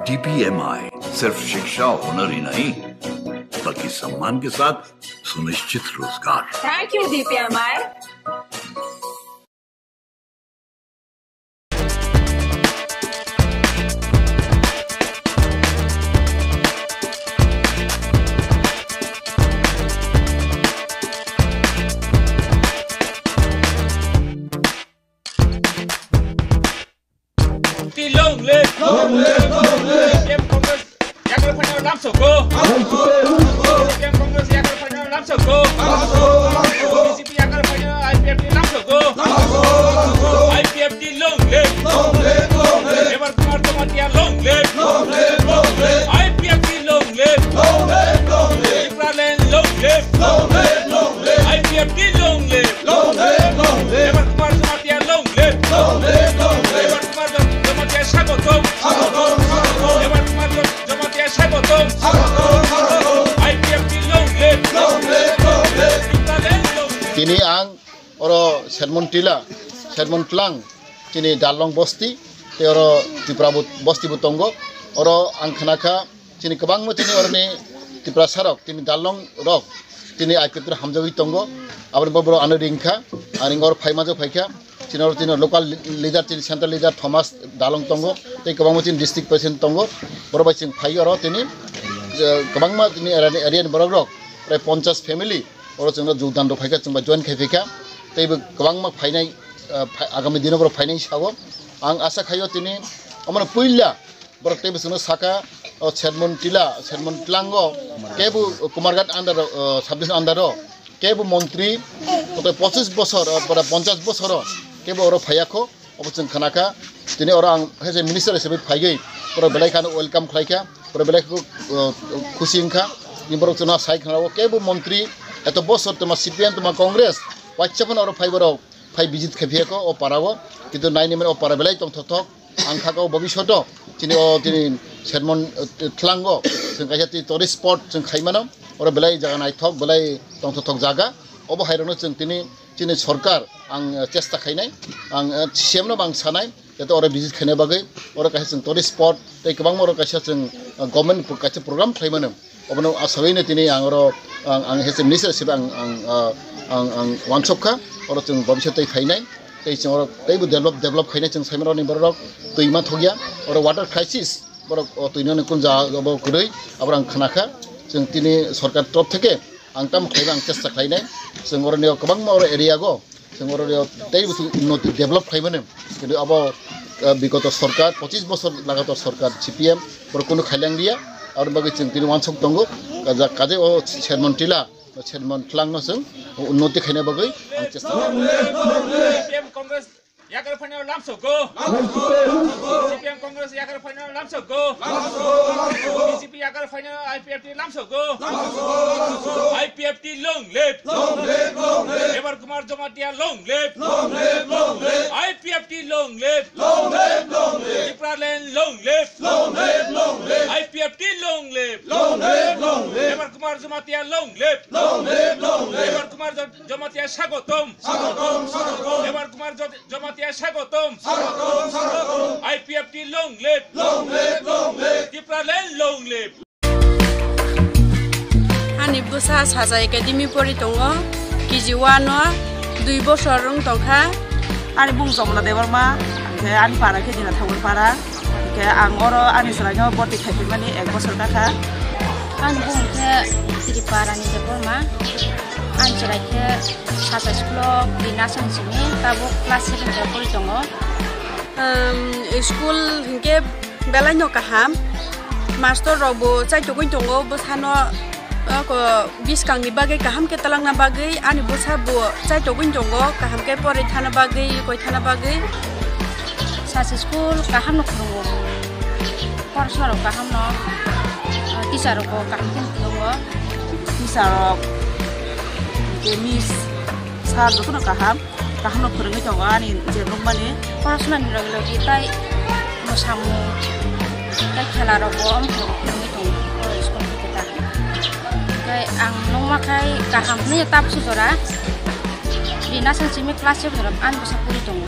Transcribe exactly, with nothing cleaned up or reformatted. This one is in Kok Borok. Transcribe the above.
डीपीएमआई सिर्फ शिक्षा और हुनर ही नहीं, बल्कि सम्मान के साथ सुनिश्चित रोजगार। Thank you, DPMI. Long live! Long live! Long live! P M Congress yakar phaina lamsoko. P M Congress yakar phaina lamsoko. B J P yakar phaina I P F T lamsoko. I P F T long live! Long live! Long live! Mevar Kumar Jamatia long live! Long live! Long live! I P F T long live! Long live! Long live! Tipraland long live! Long live! Long live! I P F T long live! Long live! Long live! Mevar Kumar Jamatia long live! Long live! Long live! Mevar Kumar Jam-, Jamatia swagotom! Swagotom! Swagotom! Mevar Kumar Jam-, Jamatia swagotom! Swagotom! Swagotom! I P F T long live! Long live! Long live! Tipraland long live! Tini ang oro Sermon Tila, Sermon Tlang, chini Darlong bosti, tei oro Tripura bo-, bosti bo tongo. Oro ang khnakha, chini kwbangma chini oroni Tiprasa rok, chini Darlong rok, chini I P F T hamjagwi tongo. Aboni bo borok ano ringkha, ang oro phai manjak phaikha. Chini oro chini local leader, chini central leader Thomas Darlong tongo, tei kwbangma chini district president tongo. Borok bai chwng phai oro tini, eh, kwbangma chini area ni, area ni borok rok, prai ponchas family. Oro chwngno jogdan rok phaikha, chwngba join khai phaikha, teibo kwbangma phainai, ah, phai-, agami dino borok phainai sao. Ang asa khaio tini omono puila borok teibo chwngno saka, o Sermon Tila, Sermon Tlango, kebo Kumarghat under, o, sub division under o, kebo montri, koto pochis bosor, o, pora ponchas bosor o, kebo oro phaiya kho. Obo chwng khnakha, tini oro ang hai se minister hisabe phaigwi, borok belai kheno welcome khlaikha, borok belai khe, uh, khusi wngkha, tini borok chwngno sai khna o kebo montri, eto bosor twma C P M twma Congress, waisa phano oro phai borok phai visit khai phiyakho o para o, kintu naini mani o para belai tongthokthok, ang kha o bobishoto, tini o tini Sermon, uh, Tlango, chwng kaisa tini tourist spot chwng khai mano, oro belai jaga naithok, belai tongthokthok jaga, obo hai rokno chwng tini chini sorkar ang, eh, chesta khainai, ang, eh, C M no bang sanai, jato oro visit khaina bagwi, oro kaisa chwng tourist spot, tei kwbangma oro kaisa chwng, eh, government kaisa program khlai mano. Obono asagwi no tini ang oro, ang, ang hese minister hisabe ang, ang, ah, ang, ang wansok kha, oro chwng bobiswt tei phainai, tei chwng oro teibo develop, develop khainai chwng sai mano ni borok twi ma thokya, oro water crisis, borok o twi no ni kun jaga bo kwrwi, abo ang khna kha, chwng tini sorkar torop theke ang tamo khlaiba ang chesta khlainai, chwng oro ni kwbangma oro area go, Chwng oro rw tei busu unnoti develop khlai mano. Kintu abo, eh, bigoto sorkar, pochis bosor lagator sorkar C P M, borok kunu khailang liya. Aboni bagwi chwng tini wansok tongo. Kaja, kaje o Sermon Tila, Sermon Tlang no chwng unnoti khaina bagwi ang chesta. C P M Congress yakar phaina lamsok go. C P M Congress yakar phaina lamsok go. B J P yakar phaina I P F T lamsok go. I P F T long live. Long live, long live. Mevar Kumar Jamatia long live. Long live, long live. I P F T long live. Long live, long live. Tipraland long live. Long live, long live. I P F T long live. Long live, long live. Mevar Kumar Jamatia long live. Long live, long live. Mevar Kumar Jam-, Jamatia swagotom. Swagotom, swagotom. Mevar Kumar Jam-, Jamatia swagotom. Swagotom, swagotom. I P F T long live. Long live, long live. Tipraland long live. Ani bwsa Saja Academy pori tongo, K G one o dui bosor wng tongkha. Ani bung Jomona Debbarma, hwnkhe ani para khe Dina Thakur para. Hwnkhe ang oro ani chwraino bwrwi khaiphaimani ek bosor kakha. Ani bung khe Sri Parani Debbarma. Ani chwrai khe Saja school o Dina Sansimi, tabuk class seven o pori tongo. Um, school hwnkhe belai no kaham, mastor rok bo chaitogwi tongo bwsano, ako bwskang ni bagwi kaham khe twlangna bagwi ani bwsa bo chaitogwi tongo, kaham khe porwi thana bagwi, koi thana bagwi. Saja school kaham no phwrwngo, porosona rok kaham no, teacher rok bo kaham khe phwrwngo. Teacher rok, miss, sir jotono kaham. Kaham no phwrwngwi tongo ani je nukmani. Porosona ni logi logi tai mwsamung tai khela rok bo phwrwngwi tongo school ni kota. Tei ang nukma khai kaham hwnwi tabuk se jora. Dina Sansimi class seven jora ani bwsa pori tongo.